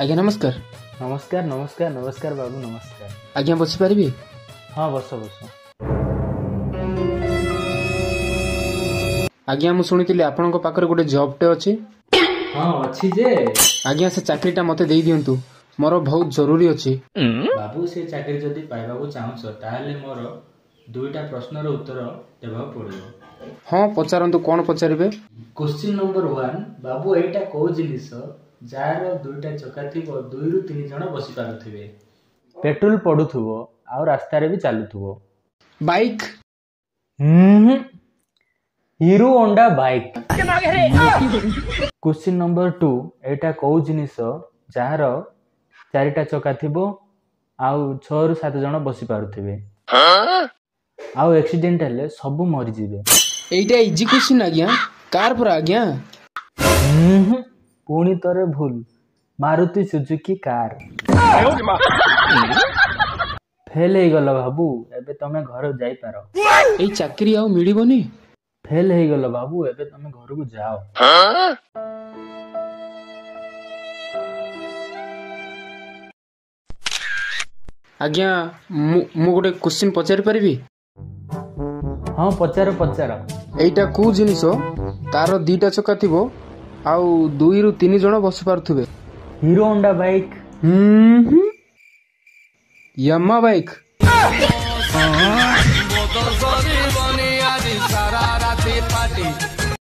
ଆଜ୍ଞା ନମସ୍କାର। ନମସ୍କାର ନମସ୍କାର ନମସ୍କାର ବାବୁ, ନମସ୍କାର। ଆଜ୍ଞା ବସିପାରିବି? ହଁ, ବସ ବସ। ଆଜ୍ଞା, ମୁଁ ଶୁଣିଥିଲି ଆପଣଙ୍କ ପାଖରେ ଗୋଟେ ଜବ୍ଟେ ଅଛି। ହଁ, ଅଛି ଯେ। ଆଜ୍ଞା, ସେ ଚାକିରିଟା ମୋତେ ଦେଇଦିଅନ୍ତୁ, ମୋର ବହୁତ ଜରୁରୀ ଅଛି। ବାବୁ, ସେ ଚାକିରି ଯଦି ପାଇବାକୁ ଚାହୁଁଛ, ତାହେଲେ ମୋର ଦୁଇଟା ପ୍ରଶ୍ନର ଉତ୍ତର ଦେବାକୁ ପଡ଼ିବ। ହଁ, ପଚାରନ୍ତୁ, କ'ଣ ପଚାରିବେ? କୋଶ୍ଚିନ୍ ନମ୍ବର 1 ବାବୁ, ଏଇଟା କୋଉ ଜିନିଷ ଯାହାର ଦୁଇଟା ଚକା ଥିବ, ଦୁଇରୁ ତିନି ଜଣ ବସି ପାରୁଥିବେ, ପେଟ୍ରୋଲ ପଡୁଥିବ ଆଉ ରାସ୍ତାରେ ବି ଚାଲୁଥିବ? ବାଇକ୍। ହୁଁ, hero Honda bike. Question number 2, ଏଇଟା କୋଉ ଜିନିଷ ଯାହାର ଚାରିଟା ଚକା ଥିବ ଆଉ ଛଅରୁ ସାତ ଜଣ ବସି ପାରୁଥିବେ ଆଉ ଆକ୍ସିଡେଣ୍ଟ ହେଲେ ସବୁ ମରିଯିବେ? ଏଇଟା ଇଜି କୋଶ୍ଚିନ୍ ଆଜ୍ଞା, କାର୍ ପରା ଆଜ୍ଞା। ହୁଁ, ପୁଣି ଥରେ ଭୁଲ। Maruti Suzuki car. ଫେଲ ହେଇଗଲ ବାବୁ, ଏବେ ତମେ ଘର ଯାଇପାର। ଏଇ ଚାକିରି ଆଉ ମିଳିବନି? ଫେଲ ହେଇଗଲ ବାବୁ, ଏବେ ତମେ ଘରକୁ ଯାଅ। ଆଜ୍ଞା, ମୁଁ ଗୋଟେ କୋଶ୍ଚିନ୍ ପଚାରି ପାରିବି? ହଁ, ପଚାର ପଚାର। ଏଇଟା କୋଉ ଜିନିଷ, ତାର ଦିଟା ଚକା ଥିବ ଆଉ ଦୁଇରୁ ତିନି ଜଣ ବସି ପାରୁଥିବେ? Hero Honda bike. ହୁଁ, ୟାମା ବାଇକ୍।